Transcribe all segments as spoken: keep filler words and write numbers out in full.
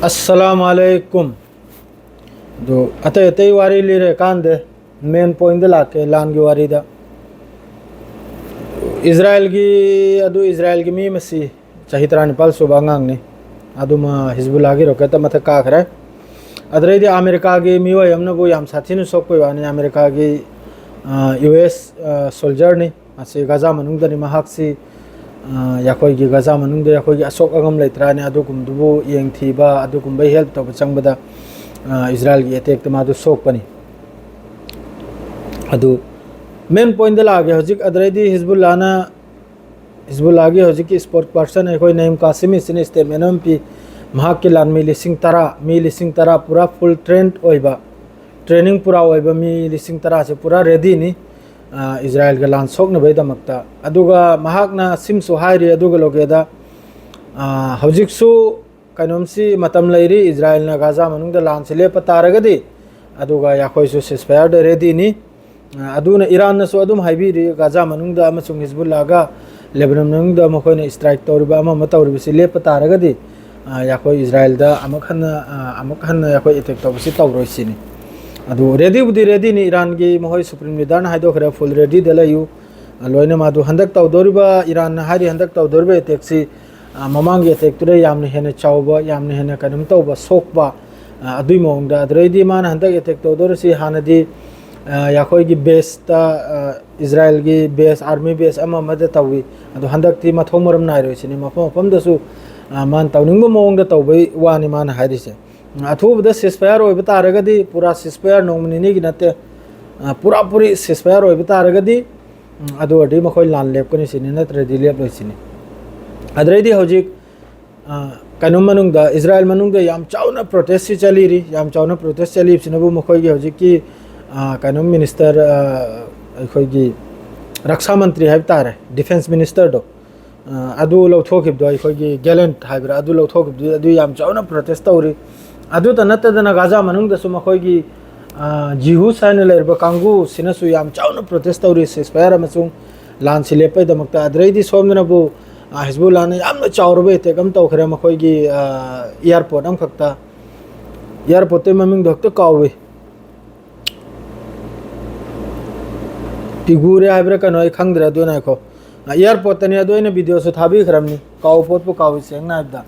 ꯑꯁꯂꯥꯝ ꯑꯂꯩꯀꯨꯝ꯫ ꯑꯗꯨ ꯑꯇꯩ ꯑꯇꯩ ꯋꯥꯔꯤ ꯂꯤꯔꯦ ꯀꯥꯟꯗꯦ, ꯃꯦꯟ ꯄꯣꯏꯟꯗ ꯂꯥꯛꯀꯦ, ꯂꯥꯟꯒꯤ ꯋꯥꯔꯤꯗ꯫ ꯏꯖꯔꯥꯏꯜꯒꯤ, ꯑꯗꯨ ꯏꯖꯔꯥꯏꯜꯒꯤ ꯃꯤ ꯃꯁꯤ ꯆꯍꯤ ꯇꯔꯥꯅꯤꯄꯥꯜ ꯁꯨꯕ ꯑꯉꯥꯡꯅꯤ꯫ ꯑꯗꯨꯃ ꯍꯤꯖꯕꯨꯜꯂꯥꯒꯤ ꯔꯣꯀꯦꯠꯇ ꯃꯊꯛ ꯀꯥꯈ꯭ꯔꯦ꯫ ꯑꯗꯨꯗꯩꯗꯤ ꯑꯃꯦꯔꯤꯀꯥꯒꯤ ꯃꯤꯑꯣꯏ ꯑꯃꯅꯕꯨ ꯌꯥꯝ ꯁꯥꯊꯤꯅ ꯁꯣꯛꯄꯩ ꯋꯥꯅꯤ꯫ ꯑꯃꯦꯔꯤꯀꯥꯒꯤ, ꯑ, ꯌꯨ ꯑꯦꯁ, ꯑ, ꯁꯣꯜꯖꯔꯅꯤ꯫ ꯃꯁꯤ ꯒꯥꯖꯥ ꯃꯅꯨꯡꯗꯅꯤ꯫ ꯃꯍꯥꯛꯁꯤ, ꯑ, ꯑꯩꯈꯣꯏꯒꯤ ꯒꯥꯖꯥ ꯃꯅꯨꯡꯗ ꯑꯩꯈꯣꯏꯒꯤ ꯑꯁꯣꯛ ꯑꯉꯝ ꯂꯩꯇ꯭ꯔꯥꯅꯤ, ꯑꯗꯨꯒꯨꯝꯕꯗꯨꯕꯨ ꯌꯦꯡꯊꯤꯕ, ꯑꯗꯨꯒꯨꯝꯕ ꯍꯦꯜꯞ ꯇꯧꯕ ꯆꯪꯕꯗ, ꯑ, ꯏꯖꯔꯥꯏꯜꯒꯤ ꯑꯦꯇꯦꯛꯇ ꯃꯥꯗꯨ ꯁꯣꯛꯄꯅꯤ꯫ ꯑꯗꯨ ꯃꯦꯟ ꯄꯣꯏꯟꯗ ꯂꯥꯛꯑꯒꯦ ꯍꯧꯖꯤꯛ꯫ ꯑꯗꯨꯗꯩꯗꯤ ꯍꯤꯖꯕꯨꯜꯂꯥꯅ, ꯍꯤꯖꯕꯨꯜꯂꯥꯒꯤ ꯍꯧꯖꯤꯛꯀꯤ ꯁ꯭ꯄꯣꯛꯁ ꯄꯔꯁꯟ ꯑꯩꯈꯣꯏ ꯅꯌꯤꯝ ꯀꯥꯁꯤꯝ ꯏꯁꯤꯅ ꯁ꯭ꯇꯦꯠꯃꯦꯟ ꯑꯃ ꯄꯤ꯫ ꯃꯍꯥꯛꯀꯤ ꯂꯥꯟꯃꯤ ꯂꯤꯁꯤꯡ ꯇꯔꯥ, ꯃꯤ ꯂꯤꯁꯤꯡ ꯇꯔꯥ ꯄꯨꯔꯥ ꯐꯨꯜ ꯇ꯭ꯔꯦꯟ ꯑꯣꯏꯕ, ꯇ꯭ꯔꯦꯅꯤꯡ ꯄꯨꯔꯥ ꯑꯣꯏꯕ ꯃꯤ ꯂꯤꯁꯤꯡ ꯇꯔꯥꯁꯦ ꯄꯨꯔꯥ ꯔꯦꯗꯤꯅꯤ, ꯑ, ꯏꯖꯔꯥꯏꯜꯒ ꯂꯥꯟ ꯁꯣꯛꯅꯕꯒꯤꯗꯃꯛꯇ꯫ ꯑꯗꯨꯒ ꯃꯍꯥꯛꯅ ꯁꯤꯝꯁꯨ ꯍꯥꯏꯔꯤ, ꯑꯗꯨꯒ ꯂꯣꯒꯦꯗ, ꯑ, ꯍꯧꯖꯤꯛꯁꯨ ꯀꯩꯅꯣꯝꯁꯤ ꯃꯇꯝ ꯂꯩꯔꯤ, ꯏꯖꯔꯥꯏꯜꯅ ꯒꯥꯖꯥ ꯃꯅꯨꯡꯗ ꯂꯥꯟꯁꯤ ꯂꯦꯞꯄ ꯇꯥꯔꯒꯗꯤ, ꯑꯗꯨꯒ ꯑꯩꯈꯣꯏꯁꯨ ꯁꯤꯁꯐꯥꯌꯔꯗ ꯔꯦꯗꯤꯅꯤ꯫ ꯑ, ꯑꯗꯨꯅ ꯏꯔꯥꯟꯅꯁꯨ ꯑꯗꯨꯝ ꯍꯥꯏꯕꯤꯔꯤ, ꯒꯥꯖꯥ ꯃꯅꯨꯡꯗ ꯑꯃꯁꯨꯡ ꯍꯤꯖꯕꯨꯜꯂꯥꯒ ꯂꯦꯕꯅꯟ ꯃꯅꯨꯡꯗ ꯃꯈꯣꯏꯅ ꯏꯁꯇ꯭ꯔꯥꯏꯛ ꯇꯧꯔꯤꯕ ꯑꯃ ꯑꯃ ꯇꯧꯔꯤꯕꯁꯤ ꯂꯦꯞꯄ ꯇꯥꯔꯒꯗꯤ, ꯑ, ꯑꯩꯈꯣꯏ ꯏꯖꯔꯥꯏꯜꯗ ꯑꯃꯨꯛ ꯍꯟꯅ, ꯑ, ꯑꯃꯨꯛ ꯍꯟꯅ ꯑꯩꯈꯣꯏ ꯑꯦꯇꯦꯛ ꯇꯧꯕꯁꯤ ꯇꯧꯔꯣꯏ ꯁꯤꯅꯤ꯫ ꯑꯗꯨ ꯔꯦꯗꯤꯕꯨꯗꯤ ꯔꯦꯗꯤꯅꯤ, ꯏꯔꯥꯟꯒꯤ ꯃꯈꯣꯏ ꯁꯨꯄ꯭ꯔꯤꯝ ꯂꯤꯗꯔꯅ ꯍꯥꯏꯗꯣꯛꯈ꯭ꯔꯦ, ꯐꯨꯜ ꯔꯦꯗꯤꯗ ꯂꯩꯌꯨ꯫ ꯑ, ꯂꯣꯏꯅ ꯃꯥꯗꯨ ꯍꯟꯗꯛ ꯇꯧꯗꯧꯔꯤꯕ, ꯏꯔꯥꯟꯅ ꯍꯥꯏꯔꯤ ꯍꯟꯗꯛ ꯇꯧꯗꯧꯔꯤꯕ ꯑꯦꯇꯦꯛꯁꯤ, ꯑ, ꯃꯃꯥꯡꯒꯤ ꯑꯦꯇꯦꯛꯇꯨꯗ ꯌꯥꯝꯅ ꯍꯦꯟꯅ ꯆꯥꯎꯕ, ꯌꯥꯝꯅ ꯍꯦꯟꯅ ꯀꯩꯅꯣꯝ ꯇꯧꯕ, ꯁꯣꯛꯄ, ꯑ, ꯑꯗꯨꯏ ꯃꯑꯣꯡꯗ꯫ ꯑꯗꯨꯗꯩꯗꯤ ꯃꯥꯅ ꯍꯟꯗꯛ ꯑꯦꯇꯦꯛ ꯇꯧꯗꯧꯔꯤꯁꯤ ꯍꯥꯟꯅꯗꯤ, ꯑ, ꯑꯩꯈꯣꯏꯒꯤ ꯕꯦꯁꯇ, ꯑ, ꯏꯖꯔꯥꯏꯜꯒꯤ ꯕꯦꯁ, ꯑꯥꯔꯃꯤ ꯕꯦꯁ ꯑꯃ ꯑꯃꯗ ꯇꯧꯏ꯫ ꯑꯗꯣ ꯍꯟꯗꯛꯇꯤ ꯃꯊꯣꯡ ꯃꯔꯝ ꯅꯥꯏꯔꯣꯏ ꯁꯤꯅꯤ, ꯃꯐꯝ ꯃꯐꯝꯗꯁꯨ, ꯑ, ꯃꯥꯅ ꯇꯧꯅꯤꯡꯕ ꯃꯑꯣꯡꯗ ꯇꯧꯕꯩ ꯋꯥꯅꯤ ꯃꯥꯅ ꯍꯥꯏꯔꯤꯁꯦ꯫ ꯑꯊꯨꯕꯗ ꯁꯤꯁꯐꯥꯌꯔ ꯑꯣꯏꯕ ꯇꯥꯔꯒꯗꯤ, ꯄꯨꯔꯥ ꯁꯤꯁꯐꯥꯌꯔ ꯅꯣꯡꯃ ꯅꯤꯅꯤꯒꯤ ꯅꯠꯇꯦ, ꯑ, ꯄꯨꯔꯥ ꯄꯨꯔꯤ ꯁꯤꯁꯐꯥꯌꯔ ꯑꯣꯏꯕ ꯇꯥꯔꯒꯗꯤ, ꯎꯝ, ꯑꯗꯨ ꯑꯣꯏꯔꯗꯤ ꯃꯈꯣꯏ ꯂꯥꯟ ꯂꯦꯞꯀꯅꯤ ꯁꯤꯅꯤ, ꯅꯠꯇ꯭ꯔꯗꯤ ꯂꯦꯞꯂꯣꯏ ꯁꯤꯅꯤ꯫ ꯑꯗꯨꯗꯩꯗꯤ ꯍꯧꯖꯤꯛ, ꯑ, ꯀꯩꯅꯣ ꯃꯅꯨꯡꯗ, ꯏꯖꯔꯥꯏꯜ ꯃꯅꯨꯡꯗ ꯌꯥꯝ ꯆꯥꯎꯅ ꯄ꯭ꯔꯣꯇꯦꯁꯁꯤ ꯆꯠꯂꯤꯔꯤ꯫ ꯌꯥꯝ ꯆꯥꯎꯅ ꯄ꯭ꯔꯣꯇꯦꯁ ꯆꯠꯂꯤꯕꯁꯤꯅꯕꯨ ꯃꯈꯣꯏꯒꯤ ꯍꯧꯖꯤꯛꯀꯤ, ꯑ, ꯀꯩꯅꯣ ꯃꯤꯅꯤꯁꯇꯔ, ꯑ, ꯑꯩꯈꯣꯏꯒꯤ ꯔꯛꯁꯥ ꯃꯟꯇ꯭ꯔꯤ ꯍꯥꯏꯕ ꯇꯥꯔꯦ, ꯗꯤꯐꯦꯟꯁ ꯃꯤꯅꯤꯁꯇꯔꯗꯣ, ꯑ, ꯑꯗꯨ ꯂꯧꯊꯣꯛꯈꯤꯕꯗꯣ, ꯑꯩꯈꯣꯏꯒꯤ ꯒꯦꯂꯦꯟꯠ ꯍꯥꯏꯕ꯭ꯔꯥ, ꯑꯗꯨ ꯂꯧꯊꯣꯛꯈꯤꯕꯗꯨ, ꯑꯗꯨ ꯌꯥꯝ ꯆꯥꯎꯅ ꯄ꯭ꯔꯣꯇꯦꯁ ꯇꯧꯔꯤ꯫ ꯑꯗꯨꯇ ꯅꯠꯇꯗꯅ ꯒꯥꯖꯥ ꯃꯅꯨꯡꯗꯁꯨ ꯃꯈꯣꯏꯒꯤ, ꯑ, ꯖꯤꯍꯨꯁ ꯍꯥꯏꯅ ꯂꯩꯔꯤꯕ ꯀꯥꯡꯕꯨꯁꯤꯅꯁꯨ ꯌꯥꯝ ꯆꯥꯎꯅ ꯄ꯭ꯔꯣꯇꯦꯁ ꯇꯧꯔꯤ, ꯁꯤꯁꯐꯥꯌꯔ ꯑꯃꯁꯨꯡ ꯂꯥꯟꯁꯤ ꯂꯦꯞꯄꯩꯗꯃꯛꯇ꯫ ꯑꯗꯨꯗꯩꯗꯤ ꯁꯣꯝꯗꯅꯕꯨ, ꯍꯤꯖꯕꯨꯜꯂꯥꯅ ꯌꯥꯝꯅ ꯆꯥꯎꯔꯕ ꯑꯦꯇꯦꯛ ꯑꯃ ꯇꯧꯈ꯭ꯔꯦ ꯃꯈꯣꯏꯒꯤ ꯑꯦꯌꯥꯔꯄꯣꯔꯠ ꯑꯃꯈꯛꯇ꯫ ꯑꯦꯌꯥꯔꯄꯣꯔꯠꯇꯨꯒꯤ ꯃꯃꯤꯡꯗꯣ ꯍꯦꯛꯇ ꯀꯥꯎꯏ꯫ ꯄꯤꯒꯨꯔꯦ ꯍꯥꯏꯕ꯭ꯔꯥ ꯀꯩꯅꯣ, ꯑꯩ ꯈꯪꯗ꯭ꯔꯦ꯫ ꯑꯗꯨ ꯉꯥꯏꯈꯣ, ꯑꯦꯌꯥꯔꯄꯣꯔꯠꯇꯅꯤ꯫ ꯑꯗꯨ ꯑꯩꯅ ꯚꯤꯗꯤꯑꯣꯁꯨ ꯊꯥꯕꯤꯈ꯭ꯔꯕꯅꯤ, ꯀꯥꯎꯕ ꯄꯣꯠꯄꯨ ꯀꯥꯎꯏ ꯁꯦꯡꯅ ꯍꯥꯏꯕꯗ꯫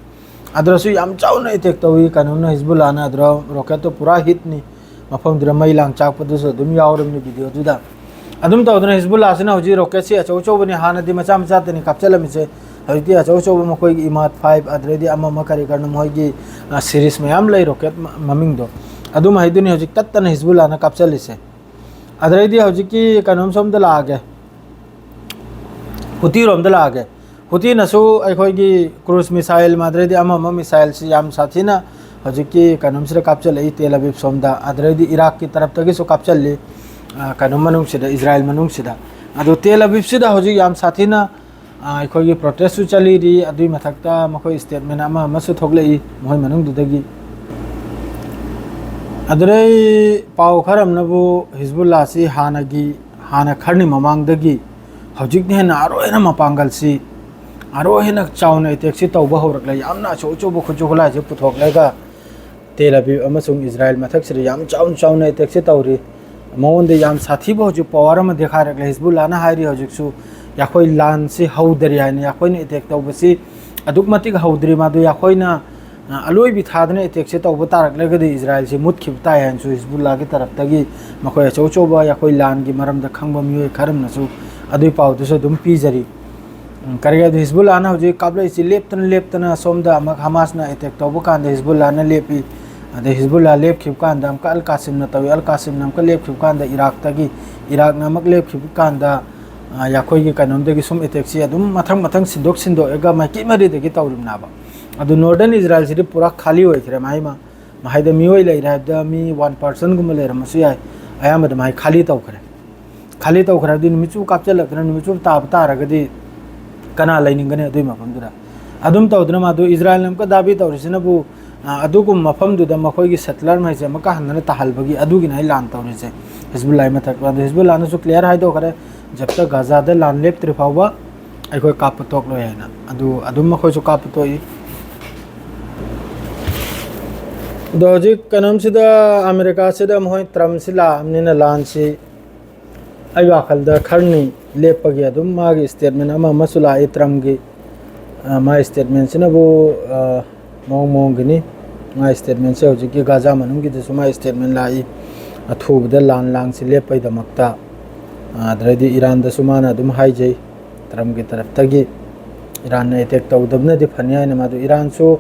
ꯑꯗꯨꯗꯁꯨ ꯌꯥꯝ ꯆꯥꯎꯅ ꯑꯦꯇꯦꯛ ꯇꯧꯏ ꯀꯩꯅꯣꯝꯅ ꯍꯤꯖꯕꯨꯜꯂꯥꯅ꯫ ꯑꯗꯨꯗ ꯔꯣꯀꯦꯠꯇꯣ ꯄꯨꯔꯥ ꯍꯤꯠꯅꯤ, ꯃꯐꯝꯗꯨꯗ ꯃꯩ ꯂꯥꯡ ꯆꯥꯛꯄꯗꯨꯁꯨ ꯑꯗꯨꯝ ꯌꯥꯎꯔꯕꯅꯤ ꯚꯤꯗꯤꯑꯣꯗꯨꯗ꯫ ꯑꯗꯨꯝ ꯇꯧꯗꯅ ꯍꯤꯖꯕꯨꯜꯂꯥꯁꯤꯅ ꯍꯧꯖꯤꯛ ꯔꯣꯀꯦꯠꯁꯤ ꯑꯆꯧ ꯑꯆꯧꯕꯅꯤ, ꯍꯥꯟꯅꯗꯤ ꯃꯆꯥ ꯃꯆꯥꯇꯅꯤ ꯀꯥꯞꯆꯜꯂꯝꯃꯤꯁꯦ꯫ ꯍꯧꯖꯤꯛꯇꯤ ꯑꯆꯧ ꯑꯆꯧꯕ ꯃꯈꯣꯏꯒꯤ ꯏꯃꯥꯗ ꯐꯥꯏꯚ, ꯑꯗꯨꯗꯩꯗꯤ ꯑꯃ ꯑꯃ ꯀꯔꯤ ꯀꯔꯤꯅꯣ ꯃꯈꯣꯏꯒꯤ ꯁꯤꯔꯤꯁ ꯃꯌꯥꯝ ꯂꯩ ꯔꯣꯀꯦꯠ ꯃꯃꯤꯡꯗꯣ꯫ ꯑꯗꯨꯝ ꯍꯥꯏꯗꯨꯅꯤ ꯍꯧꯖꯤꯛ ꯇꯠꯇꯅ ꯍꯤꯖꯕꯨꯜꯂꯥꯅ ꯀꯥꯞꯆꯜꯂꯤꯁꯦ꯫ ꯑꯗꯨꯗꯩꯗꯤ ꯍꯧꯖꯤꯛꯀꯤ ꯀꯩꯅꯣꯝ ꯁꯣꯝꯗ ꯂꯥꯛꯑꯒꯦ, ꯍꯨꯇꯤꯔꯣꯝꯗ ꯂꯥꯛꯑꯒꯦ꯫ ꯍꯨꯇꯤꯅꯁꯨ ꯑꯩꯈꯣꯏꯒꯤ ꯀ꯭ꯔꯨꯖ ꯃꯤꯁꯥꯏꯜ, ꯃꯥꯗ꯭ꯔꯩꯗꯤ ꯑꯃ ꯑꯃ ꯃꯤꯁꯥꯏꯜꯁꯤ ꯌꯥꯝ ꯁꯥꯊꯤꯅ ꯍꯧꯖꯤꯛꯀꯤ ꯀꯩꯅꯣꯝꯁꯤꯗ ꯀꯥꯞꯆꯜꯂꯛꯏ, ꯇꯦꯜ ꯑꯕꯤꯕ ꯁꯣꯝꯗ꯫ ꯑꯗꯨꯗꯩꯗꯤ ꯏꯔꯥꯛꯀꯤ ꯇꯔꯞꯇꯒꯤꯁꯨ ꯀꯥꯞꯆꯜꯂꯤ, ꯑ, ꯀꯩꯅꯣ ꯃꯅꯨꯡꯁꯤꯗ, ꯏꯖꯔꯥꯏꯜ ꯃꯅꯨꯡꯁꯤꯗ꯫ ꯑꯗꯨ ꯇꯦꯜ ꯑꯕꯤꯕꯁꯤꯗ ꯍꯧꯖꯤꯛ ꯌꯥꯝ ꯁꯥꯊꯤꯅ, ꯑ, ꯑꯩꯈꯣꯏꯒꯤ ꯄ꯭ꯔꯣꯇꯦꯁꯁꯨ ꯆꯠꯂꯤꯔꯤ꯫ ꯑꯗꯨꯒꯤ ꯃꯊꯛꯇ ꯃꯈꯣꯏ ꯁ꯭ꯇꯦꯠꯃꯦꯟ ꯑꯃ ꯑꯃꯁꯨ ꯊꯣꯛꯂꯛꯏ ꯃꯈꯣꯏ ꯃꯅꯨꯡꯗꯨꯗꯒꯤ꯫ ꯑꯗꯨꯗꯩ ꯄꯥꯎ ꯈꯔ ꯑꯃꯅꯕꯨ ꯍꯤꯖꯕꯨꯜꯂꯥꯁꯤ ꯍꯥꯟꯅꯒꯤ, ꯍꯥꯟꯅ ꯈꯔꯅꯤ ꯃꯃꯥꯡꯗꯒꯤ ꯍꯧꯖꯤꯛꯅ ꯍꯦꯟꯅ ꯑꯔꯣꯏꯅ ꯃꯄꯥꯡꯒꯜꯁꯤ, ꯑꯔꯣꯏ ꯍꯦꯟꯅ ꯆꯥꯎꯅ ꯑꯦꯇꯦꯛꯁꯤ ꯇꯧꯕ ꯍꯧꯔꯛꯂꯦ꯫ ꯌꯥꯝꯅ ꯑꯆꯧ ꯑꯆꯧꯕ ꯈꯨꯠꯁꯨ ꯈꯨꯠꯂꯥꯏꯁꯦ ꯄꯨꯊꯣꯛꯂꯒ ꯇꯦꯜ ꯑꯕꯤꯕ ꯑꯃꯁꯨꯡ ꯏꯖꯔꯥꯏꯜ ꯃꯊꯛꯁꯤꯗ ꯌꯥꯝ ꯆꯥꯎꯅ ꯆꯥꯎꯅ ꯑꯦꯇꯦꯛꯁꯤ ꯇꯧꯔꯤ꯫ ꯃꯉꯣꯟꯗ ꯌꯥꯝ ꯁꯥꯊꯤꯕ ꯍꯧꯖꯤꯛ ꯄꯋꯥꯔ ꯑꯃ ꯗꯦꯈꯥꯏꯔꯛꯂꯦ꯫ ꯍꯤꯖꯕꯨꯜꯂꯥꯅ ꯍꯥꯏꯔꯤ ꯍꯧꯖꯤꯛꯁꯨ, "ꯑꯩꯈꯣꯏ ꯂꯥꯟꯁꯤ ꯍꯧꯗꯔꯤ ꯍꯥꯏꯅ, ꯑꯩꯈꯣꯏꯅ ꯑꯦꯇꯦꯛ ꯇꯧꯕꯁꯤ ꯑꯗꯨꯛ ꯃꯇꯤꯛ ꯍꯧꯗ꯭ꯔꯤ, ꯃꯗꯨ ꯑꯩꯈꯣꯏꯅ, ꯑ, ꯑꯂꯣꯏꯕꯤ ꯊꯥꯗꯅ ꯑꯦꯇꯦꯛꯁꯤ ꯇꯧꯕ ꯇꯥꯔꯛꯂꯒꯗꯤ ꯏꯖꯔꯥꯏꯜꯁꯤ ꯃꯨꯠꯈꯤꯕ ꯇꯥꯏ" ꯍꯥꯏꯅꯁꯨ ꯍꯤꯖꯕꯨꯜꯂꯥꯒꯤ ꯇꯔꯞꯇꯒꯤ ꯃꯈꯣꯏ ꯑꯆꯧ ꯑꯆꯧꯕ ꯑꯩꯈꯣꯏ ꯂꯥꯟꯒꯤ ꯃꯔꯝꯗ ꯈꯪꯕ ꯃꯤꯑꯣꯏ ꯈꯔ ꯑꯃꯅꯁꯨ ꯑꯗꯨꯒꯤ ꯄꯥꯎꯗꯨꯁꯨ ꯑꯗꯨꯝ ꯄꯤꯖꯔꯤ꯫ ꯎꯝ, ꯀꯔꯤꯒꯤ ꯍꯥꯏꯕꯗꯤ ꯍꯤꯖꯕꯨꯜꯂꯥꯅ ꯍꯧꯖꯤꯛ ꯀꯥꯞꯂꯛꯏꯁꯤ ꯂꯦꯞꯇꯅ ꯂꯦꯞꯇꯅ, ꯁꯣꯝꯗ ꯑꯃꯨꯛ ꯍꯃꯥꯁꯅ ꯑꯦꯇꯦꯛ ꯇꯧꯕ ꯀꯥꯟꯗ ꯍꯤꯖꯕꯨꯜꯂꯥꯅ ꯂꯦꯞꯄꯤ, ꯑꯗꯩ ꯍꯤꯖꯕꯨꯜꯂꯥ ꯂꯦꯞꯈꯤꯕ ꯀꯥꯟꯗ ꯑꯃꯨꯛꯀ ꯑꯜ ꯀꯥꯁꯤꯝꯅ ꯇꯧꯏ, ꯑꯜ ꯀꯥꯁꯤꯝꯅ ꯑꯃꯨꯛꯀ ꯂꯦꯞꯈꯤꯕ ꯀꯥꯟꯗ ꯏꯔꯥꯛꯇꯒꯤ, ꯏꯔꯥꯛꯅ ꯑꯃꯨꯛ ꯂꯦꯞꯈꯤꯕ ꯀꯥꯟꯗ, ꯑ, ꯑꯩꯈꯣꯏꯒꯤ ꯀꯩꯅꯣꯝꯗꯒꯤ ꯁꯨꯝ ꯑꯦꯇꯦꯛꯁꯤ ꯑꯗꯨꯝ ꯃꯊꯪ ꯃꯊꯪ ꯁꯤꯟꯗꯣꯛ ꯁꯤꯟꯗꯣꯛꯑꯒ ꯃꯥꯏꯀꯩ ꯃꯔꯤꯗꯒꯤ ꯇꯧꯔꯤꯕꯅꯦꯕ꯫ ꯑꯗꯨ ꯅꯣꯔꯗꯔꯟ ꯏꯖꯔꯥꯏꯜꯁꯤꯗꯤ ꯄꯨꯔꯥ ꯈꯥꯂꯤ ꯑꯣꯏꯈ꯭ꯔꯦ꯫ ꯃꯍꯩꯃ ꯃꯍꯩꯗ ꯃꯤꯑꯣꯏ ꯂꯩꯔꯦ ꯍꯥꯏꯕꯗ ꯃꯤ ꯋꯥꯟ ꯄꯥꯔꯁꯟꯒꯨꯝꯕ ꯂꯩꯔꯝꯕꯁꯨ ꯌꯥꯏ, ꯑꯌꯥꯝꯕꯗ ꯃꯍꯩ ꯈꯥꯂꯤ ꯇꯧꯈ꯭ꯔꯦ꯫ ꯈꯥꯂꯤ ꯇꯧꯈ꯭ꯔꯦ ꯍꯥꯏꯕꯗꯤ ꯅꯨꯃꯤꯠ ꯆꯨꯞꯄ ꯀꯥꯞꯆꯜꯂꯛꯇꯅ ꯅꯨꯃꯤꯠ ꯆꯨꯞꯄ ꯇꯥꯕ ꯇꯥꯔꯒꯗꯤ ꯀꯅꯥ ꯂꯩꯅꯤꯡꯒꯅꯤ ꯑꯗꯨꯒꯤ ꯃꯐꯝꯗꯨꯗ? ꯑꯗꯨꯝ ꯇꯧꯗꯅ ꯃꯥꯗꯨ ꯏꯖꯔꯥꯏꯜꯅ ꯑꯃꯨꯛꯀ ꯗꯥꯕꯤ ꯇꯧꯔꯤꯁꯤꯅꯕꯨ, ꯑ, ꯑꯗꯨꯒꯨꯝꯕ ꯃꯐꯝꯗꯨꯗ ꯃꯈꯣꯏꯒꯤ ꯁꯦꯇꯂꯔ ꯃꯈꯩꯁꯦ ꯑꯃꯨꯛꯀ ꯍꯟꯅ ꯇꯥꯍꯜꯕꯒꯤ ꯑꯗꯨꯒꯤꯅꯤ ꯑꯩ ꯂꯥꯟ ꯇꯧꯔꯤꯁꯦ ꯍꯤꯖꯕꯨꯜꯂꯥꯒꯤ ꯃꯊꯛꯇ꯫ ꯑꯗꯣ ꯍꯤꯖꯕꯨꯜꯂꯥꯅꯁꯨ ꯀ꯭ꯂꯤꯌꯥꯔ ꯍꯥꯏꯗꯣꯛꯈ꯭ꯔꯦ, ꯖꯕ ꯇꯛ ꯒꯥꯖꯥꯗ ꯂꯥꯟ ꯂꯦꯞꯇ꯭ꯔꯤ ꯐꯥꯎꯕ ꯑꯩꯈꯣꯏ ꯀꯥꯞꯄ ꯇꯣꯛꯂꯣꯏ ꯍꯥꯏꯅ꯫ ꯑꯗꯨ ꯑꯗꯨꯝ ꯑꯩꯈꯣꯏꯁꯨ ꯀꯥꯞꯄ ꯇꯣꯛꯏ꯫ ꯑꯗꯣ ꯍꯧꯖꯤꯛ ꯀꯩꯅꯣꯝꯁꯤꯗ, ꯑꯃꯦꯔꯤꯀꯥꯁꯤꯗ ꯃꯈꯣꯏ ꯇ꯭ꯔꯝꯞꯁꯤ ꯂꯥꯛꯑꯕꯅꯤꯅ ꯂꯥꯟꯁꯤ ꯑꯩ ꯋꯥꯈꯜꯗ ꯈꯔꯅꯤ ꯂꯦꯞꯄꯒꯤ ꯑꯗꯨꯝ ꯃꯥꯒꯤ ꯁ꯭ꯇꯦꯠꯃꯦꯟ ꯑꯃ ꯑꯃꯁꯨ ꯂꯥꯛꯏ ꯇ꯭ꯔꯝꯞꯀꯤ꯫ ꯑ, ꯃꯥꯒꯤ ꯁ꯭ꯇꯦꯠꯃꯦꯟꯁꯤꯅꯕꯨ, ꯑ, ꯃꯑꯣꯡ ꯃꯑꯣꯡꯒꯤꯅꯤ꯫ ꯃꯥꯒꯤ ꯁ꯭ꯇꯦꯠꯃꯦꯟꯁꯦ ꯍꯧꯖꯤꯛꯀꯤ ꯒꯥꯖꯥ ꯃꯅꯨꯡꯒꯤꯗꯁꯨ ꯃꯥꯒꯤ ꯁ꯭ꯇꯦꯠꯃꯦꯟ ꯂꯥꯛꯏ, ꯑꯊꯨꯕꯗ ꯂꯥꯟ ꯂꯥꯡꯁꯤ ꯂꯦꯞꯄꯩꯗꯃꯛꯇ꯫ ꯑ, ꯑꯗꯩꯗꯤ ꯏꯔꯥꯟꯗꯁꯨ ꯃꯥꯅ ꯑꯗꯨꯝ ꯍꯥꯏꯖꯩ ꯇ꯭ꯔꯝꯞꯀꯤ ꯇꯔꯞꯇꯒꯤ, ꯏꯔꯥꯟꯅ ꯑꯦꯇꯦꯛ ꯇꯧꯗꯕꯅꯗꯤ ꯐꯅꯤ ꯍꯥꯏꯅ꯫ ꯃꯥꯗꯨ ꯏꯔꯥꯟꯁꯨ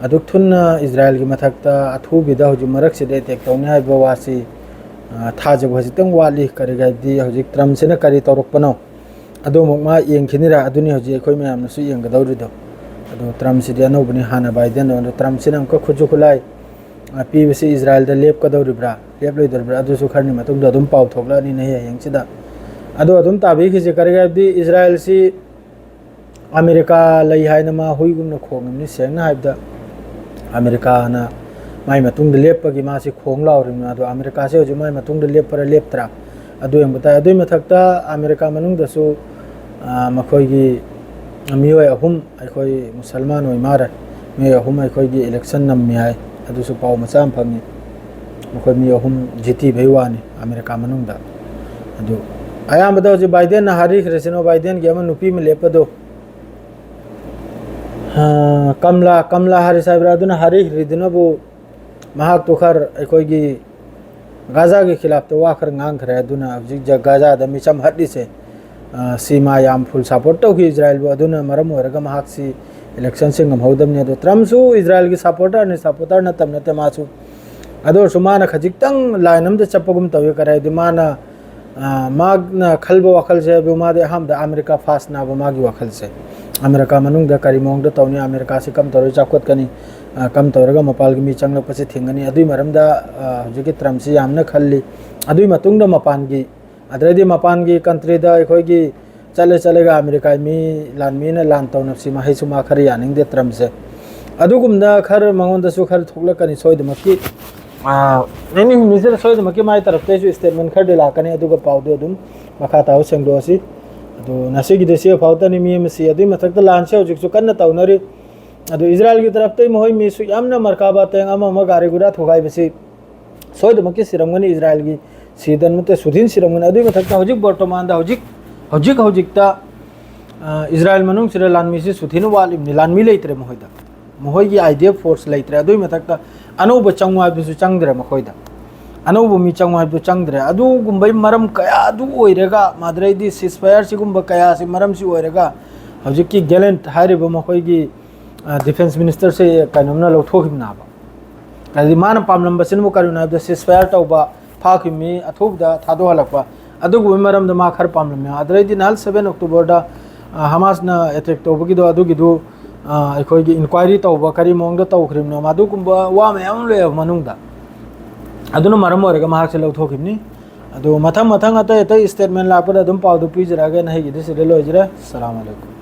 ꯑꯗꯨꯛ ꯊꯨꯅ ꯏꯖꯔꯥꯏꯜꯒꯤ ꯃꯊꯛꯇ ꯑꯊꯨꯕꯤꯗ ꯍꯧꯖꯤꯛ ꯃꯔꯛꯁꯤꯗ ꯑꯦꯇꯦꯛ ꯇꯧꯅꯤ ꯍꯥꯏꯕ ꯋꯥꯁꯤ, ꯑ, ꯊꯥꯖꯕ ꯈꯖꯤꯛꯇꯪ ꯋꯥꯠꯂꯤ꯫ ꯀꯔꯤꯒꯤ ꯍꯥꯏꯕꯗꯤ ꯍꯧꯖꯤꯛ ꯇ꯭ꯔꯝꯞꯁꯤꯅ ꯀꯔꯤ ꯇꯧꯔꯛꯄꯅꯣ ꯑꯗꯨꯃꯛ ꯃꯥ ꯌꯦꯡꯈꯤꯅꯤꯔꯥ? ꯑꯗꯨꯅꯤ ꯍꯧꯖꯤꯛ ꯑꯩꯈꯣꯏ ꯃꯌꯥꯝꯅꯁꯨ ꯌꯦꯡꯒꯗꯧꯔꯤꯗꯣ꯫ ꯑꯗꯨ ꯇ꯭ꯔꯝꯞꯁꯤꯗꯤ ꯑꯅꯧꯕꯅꯤ, ꯍꯥꯟꯅ ꯕꯥꯏꯗꯦꯟ ꯑꯣꯏꯔꯝꯕꯗꯣ꯫ ꯇ꯭ꯔꯝꯞꯁꯤꯅ ꯑꯃꯨꯛꯀ ꯈꯨꯠꯁꯨ ꯈꯨꯠꯂꯥꯏ, ꯑ, ꯄꯤꯕꯁꯤ ꯏꯖꯔꯥꯏꯜꯗ ꯂꯦꯞꯀꯗꯧꯔꯤꯕ꯭ꯔꯥ, ꯂꯦꯞꯂꯣꯏꯗꯧꯔꯤꯕ꯭ꯔꯥ, ꯑꯗꯨꯁꯨ ꯈꯔꯅꯤ ꯃꯇꯨꯡꯗ ꯑꯗꯨꯝ ꯄꯥꯎ ꯊꯣꯛꯂꯛꯑꯅꯤꯅꯦ ꯍꯌꯦꯡꯁꯤꯗ꯫ ꯑꯗꯣ ꯑꯗꯨꯝ ꯇꯥꯕꯤꯈꯤꯁꯤ꯫ ꯀꯔꯤꯒꯤ ꯍꯥꯏꯕꯗꯤ ꯏꯖꯔꯥꯏꯜꯁꯤ ꯑꯃꯦꯔꯤꯀꯥ ꯂꯩ ꯍꯥꯏꯅ ꯃꯥ ꯍꯨꯏꯒꯨꯝꯅ ꯈꯣꯡꯉꯤꯕꯅꯤ꯫ ꯁꯦꯡꯅ ꯍꯥꯏꯕꯗ, ꯑꯃꯦꯔꯤꯀꯥꯅ ꯃꯥꯏ ꯃꯇꯨꯡꯗ ꯂꯦꯞꯄꯒꯤ ꯃꯥꯁꯤ ꯈꯣꯡ ꯂꯥꯎꯔꯤꯕꯅꯤ꯫ ꯑꯗꯣ ꯑꯃꯦꯔꯤꯀꯥꯁꯤ ꯍꯧꯖꯤꯛ ꯃꯥꯏ ꯃꯇꯨꯡꯗ ꯂꯦꯞꯄꯔꯥ ꯂꯦꯞꯇ꯭ꯔꯥ ꯑꯗꯨ ꯌꯦꯡꯕ ꯇꯥꯏ꯫ ꯑꯗꯨꯒꯤ ꯃꯊꯛꯇ ꯑꯃꯦꯔꯤꯀꯥ ꯃꯅꯨꯡꯗꯁꯨ, ꯑ, ꯃꯈꯣꯏꯒꯤ ꯃꯤꯑꯣꯏ ꯑꯍꯨꯝ ꯑꯩꯈꯣꯏ ꯃꯨꯁꯜꯃꯥꯟ ꯑꯣꯏ ꯃꯥꯜꯂꯦ, ꯃꯤꯑꯣꯏ ꯑꯍꯨꯝ ꯑꯩꯈꯣꯏꯒꯤ ꯏꯂꯦꯛꯁꯟ ꯅꯝꯃꯤ ꯍꯥꯏ꯫ ꯑꯗꯨꯁꯨ ꯄꯥꯎ ꯃꯆꯥ ꯑꯃ ꯐꯪꯉꯤ꯫ ꯃꯈꯣꯏ ꯃꯤ ꯑꯍꯨꯝ ꯖꯤꯇꯤꯕꯩ ꯋꯥꯅꯤ ꯑꯃꯦꯔꯤꯀꯥ ꯃꯅꯨꯡꯗ꯫ ꯑꯗꯨ ꯑꯌꯥꯝꯕꯗ ꯍꯧꯖꯤꯛ ꯕꯥꯏꯗꯦꯟꯅ ꯍꯥꯏꯔꯤꯈ꯭ꯔꯦ, ꯁꯤꯅꯣ ꯕꯥꯏꯗꯦꯟꯒꯤ ꯑꯃ ꯅꯨꯄꯤ ꯑꯃ ꯂꯦꯞꯄꯗꯣ, ꯑ, ꯀꯝꯂꯥ, ꯀꯝꯂꯥ ꯍꯥꯔꯤꯁ ꯍꯥꯏꯕ꯭ꯔꯥ, ꯑꯗꯨꯅ ꯍꯥꯏꯔꯤꯈ꯭ꯔꯤꯗꯨꯅꯕꯨ ꯃꯍꯥꯛꯇꯨ ꯈꯔ ꯑꯩꯈꯣꯏꯒꯤ ꯒꯥꯖꯥꯒꯤ ꯈꯤꯂꯥꯞꯇ ꯋꯥ ꯈꯔ ꯉꯥꯡꯈ꯭ꯔꯦ꯫ ꯑꯗꯨꯅ ꯍꯧꯖꯤꯛ ꯖ-, ꯒꯥꯖꯥꯗ ꯃꯤꯆꯝ ꯍꯠꯂꯤꯁꯦ, ꯑ, ꯁꯤ ꯃꯥ ꯌꯥꯝ ꯐꯨꯜ ꯁꯄꯣꯔꯠ ꯇꯧꯈꯤ ꯏꯖꯔꯥꯏꯜꯕꯨ꯫ ꯑꯗꯨꯅ ꯃꯔꯝ ꯑꯣꯏꯔꯒ ꯃꯍꯥꯛꯁꯤ ꯏꯂꯦꯛꯁꯟꯁꯦ ꯉꯝꯍꯧꯗꯕꯅꯤ꯫ ꯑꯗꯣ ꯇ꯭ꯔꯝꯞꯁꯨ ꯏꯖꯔꯥꯏꯜꯒꯤ ꯁꯄꯣꯔꯇꯔꯅꯤ, ꯁꯄꯣꯔꯇꯔ ꯅꯠꯇꯕ ꯅꯠꯇꯦ ꯃꯥꯁꯨ꯫ ꯑꯗꯨ ꯑꯣꯏꯔꯁꯨ ꯃꯥꯅ ꯈꯖꯤꯛꯇꯪ ꯂꯥꯏꯟ ꯑꯃꯗ ꯆꯠꯄꯒꯨꯝ ꯇꯧꯏ꯫ ꯀꯔꯤ ꯍꯥꯏꯗꯤ ꯃꯥꯅ, ꯑ, ꯃꯥꯅ ꯈꯜꯕ ꯋꯥꯈꯜꯁꯦ ꯍꯥꯏꯕꯨ ꯃꯥꯗꯤ ꯑꯍꯥꯟꯕꯗ ꯑꯃꯦꯔꯤꯀꯥ ꯐꯥꯔꯁ ꯅꯥꯕ ꯃꯥꯒꯤ ꯋꯥꯈꯜꯁꯦ꯫ ꯑꯃꯦꯔꯤꯀꯥ ꯃꯅꯨꯡꯗ ꯀꯔꯤ ꯃꯑꯣꯡꯗ ꯇꯧꯅꯤ, ꯑꯃꯦꯔꯤꯀꯥꯁꯤ ꯀꯝ ꯇꯧꯔꯒ ꯆꯥꯎꯈꯠꯀꯅꯤ, ꯑ, ꯀꯝ ꯇꯧꯔꯒ ꯃꯄꯥꯜꯒꯤ ꯃꯤ ꯆꯪꯂꯛꯄꯁꯦ ꯊꯤꯡꯒꯅꯤ, ꯑꯗꯨꯒꯤ ꯃꯔꯝꯗ, ꯑ, ꯍꯧꯖꯤꯛꯀꯤ ꯇ꯭ꯔꯝꯞꯁꯤ ꯌꯥꯝꯅ ꯈꯜꯂꯤ꯫ ꯑꯗꯨꯒꯤ ꯃꯇꯨꯡꯗ ꯃꯄꯥꯟꯒꯤ, ꯑꯗꯩꯗꯤ ꯃꯄꯥꯟꯒꯤ ꯀꯟꯇ꯭ꯔꯤꯗ ꯑꯩꯈꯣꯏꯒꯤ ꯆꯠꯂ ꯆꯠꯂꯒ ꯑꯃꯦꯔꯤꯀꯥꯒꯤ ꯃꯤ ꯂꯥꯟꯃꯤꯅ ꯂꯥꯟ ꯇꯧꯅꯕꯁꯤ ꯃꯍꯩꯁꯨ ꯃꯥ ꯈꯔ ꯌꯥꯅꯤꯡꯗꯦ ꯇ꯭ꯔꯝꯞꯁꯦ꯫ ꯑꯗꯨꯒꯨꯝꯅ ꯈꯔ ꯃꯉꯣꯟꯗꯁꯨ ꯈꯔ ꯊꯣꯛꯂꯛꯀꯅꯤ ꯁꯣꯏꯗꯃꯛꯀꯤ꯫ ꯑꯥ, ꯅꯤꯅꯤ ꯍꯨꯝꯅꯤꯁꯤꯗ ꯁꯣꯏꯗꯃꯛꯀꯤ ꯃꯥꯏ ꯇꯔꯞꯇꯩꯁꯨ ꯁ꯭ꯇꯦꯠꯃꯦꯟ ꯈꯔꯗꯤ ꯂꯥꯛꯀꯅꯤ, ꯑꯗꯨꯒ ꯄꯥꯎꯗꯨ ꯑꯗꯨꯝ ꯃꯈꯥ ꯇꯥꯕ ꯁꯦꯡꯗꯣꯛꯑꯁꯤ꯫ ꯑꯗꯨ ꯉꯁꯤꯒꯤꯗꯤ ꯁꯤ ꯐꯥꯎꯗꯅꯤ꯫ ꯃꯤ ꯑꯃ ꯁꯤ, ꯑꯗꯨꯒꯤ ꯃꯊꯛꯇ ꯂꯥꯟꯁꯦ ꯍꯧꯖꯤꯛꯁꯨ ꯀꯟꯅ ꯇꯧꯅꯔꯤ꯫ ꯑꯗꯨ ꯏꯖꯔꯥꯏꯜꯒꯤ ꯇꯔꯞꯇꯩ ꯃꯈꯣꯏ ꯃꯤꯁꯨ ꯌꯥꯝꯅ ꯃꯔꯀꯥꯕꯥ ꯇꯦꯡ ꯑꯃ ꯑꯃ ꯒꯥꯔꯤ ꯒꯨꯔꯥ ꯊꯨꯒꯥꯏꯕꯁꯤ ꯁꯣꯏꯗꯅꯃꯛꯀꯤ ꯁꯤꯔꯝꯒꯅꯤ꯫ ꯏꯖꯔꯥꯏꯜꯒꯤ ꯁꯤꯗ ꯅꯠꯇꯦ, ꯁꯨꯊꯤꯟ ꯁꯤꯔꯝꯒꯅꯤ꯫ ꯑꯗꯨꯒꯤ ꯃꯊꯛꯇ ꯍꯧꯖꯤꯛ ꯕꯔꯇꯃꯥꯟꯗ, ꯍꯧꯖꯤꯛ, ꯍꯧꯖꯤꯛ ꯍꯧꯖꯤꯛꯇ, ꯑ, ꯏꯖꯔꯥꯏꯜ ꯃꯅꯨꯡꯁꯤꯗ ꯂꯥꯟꯃꯤꯁꯤ ꯁꯨꯊꯤꯟ ꯋꯥꯠꯂꯤꯕꯅꯤ, ꯂꯥꯟꯃꯤ ꯂꯩꯇ꯭ꯔꯦ ꯃꯈꯣꯏꯗ꯫ ꯃꯈꯣꯏꯒꯤ ꯑꯥꯏ ꯗꯤ ꯑꯦꯐ ꯐꯣꯔꯁ ꯂꯩꯇ꯭ꯔꯦ꯫ ꯑꯗꯨꯒꯤ ꯃꯊꯛꯇ ꯑꯅꯧꯕ ꯆꯪꯉꯨ ꯍꯥꯏꯕꯗꯨꯁꯨ ꯆꯪꯗ꯭ꯔꯦ ꯃꯈꯣꯏꯗ꯫ ꯑꯅꯧꯕ ꯃꯤ ꯆꯪꯉꯨ ꯍꯥꯏꯕꯗꯨ ꯆꯪꯗ꯭ꯔꯦ꯫ ꯑꯗꯨꯒꯨꯝꯕꯒꯤ ꯃꯔꯝ ꯀꯌꯥ ꯑꯗꯨ ꯑꯣꯏꯔꯒ, ꯃꯗꯨꯗꯩꯗꯤ ꯁꯤꯁ ꯐꯥꯌꯔ ꯁꯤꯒꯨꯝꯕ ꯀꯌꯥꯁꯤ ꯃꯔꯝꯁꯤ ꯑꯣꯏꯔꯒ ꯍꯧꯖꯤꯛꯀꯤ ꯒꯦꯂꯦꯟꯠ ꯍꯥꯏꯔꯤꯕ ꯃꯈꯣꯏꯒꯤ, ꯑ, ꯗꯤꯐꯦꯟꯁ ꯃꯤꯅꯤꯁꯇꯔꯁꯦ ꯀꯩꯅꯣꯝꯅ ꯂꯧꯊꯣꯛꯈꯤꯕꯅꯦꯕ꯫ ꯍꯥꯏꯗꯤ ꯃꯥꯅ ꯄꯥꯝꯂꯝꯕꯁꯤꯅꯕꯨ ꯀꯔꯤꯅꯣ ꯍꯥꯏꯕꯗ ꯁꯤꯁ ꯐꯥꯌꯔ ꯇꯧꯕ, ꯐꯥꯈꯤꯕ ꯃꯤ ꯑꯊꯨꯕꯗ ꯊꯥꯗꯣꯛꯍꯜꯂꯛꯄ, ꯑꯗꯨꯒꯨꯝꯕꯒꯤ ꯃꯔꯝꯗ ꯃꯥ ꯈꯔ ꯄꯥꯝꯂꯝꯃꯦ꯫ ꯑꯗꯨꯗꯩꯗꯤ ꯅꯍꯥꯟ ꯁꯚꯦꯟ ꯑꯣꯛꯇꯣꯕꯔꯗ, ꯑ, ꯍꯃꯥꯁꯅ ꯑꯦꯇꯦꯛ ꯇꯧꯕꯒꯤꯗꯣ, ꯑꯗꯨꯒꯤꯗꯨ, ꯑ, ꯑꯩꯈꯣꯏꯒꯤ ꯏꯟꯀ꯭ꯋꯥꯏꯔꯤ ꯇꯧꯕ, ꯀꯔꯤ ꯃꯑꯣꯡꯗ ꯇꯧꯈ꯭ꯔꯤꯕꯅꯣ, ꯑꯗꯨꯒꯨꯝꯕ ꯋꯥ ꯃꯌꯥꯝ ꯑꯃ ꯂꯩꯌꯦꯕ ꯃꯅꯨꯡꯗ꯫ ꯑꯗꯨꯅ ꯃꯔꯝ ꯑꯣꯏꯔꯒ ꯃꯍꯥꯛꯁꯦ ꯂꯧꯊꯣꯛꯈꯤꯕꯅꯤ꯫ ꯑꯗꯨ ꯃꯊꯪ ꯃꯊꯪ ꯑꯇꯩ ꯑꯇꯩ ꯁ꯭ꯇꯦꯠꯃꯦꯟ ꯂꯥꯛꯄꯗ ꯑꯗꯨꯝ ꯄꯥꯎꯗꯨ ꯄꯤꯖꯔꯛꯑꯒꯦ꯫ ꯅꯍꯩꯒꯤꯗꯤ ꯁꯤꯗ ꯂꯣꯏꯖꯔꯦ꯫ ꯁꯂꯥꯝ ꯑꯂꯩꯀꯨꯝ꯫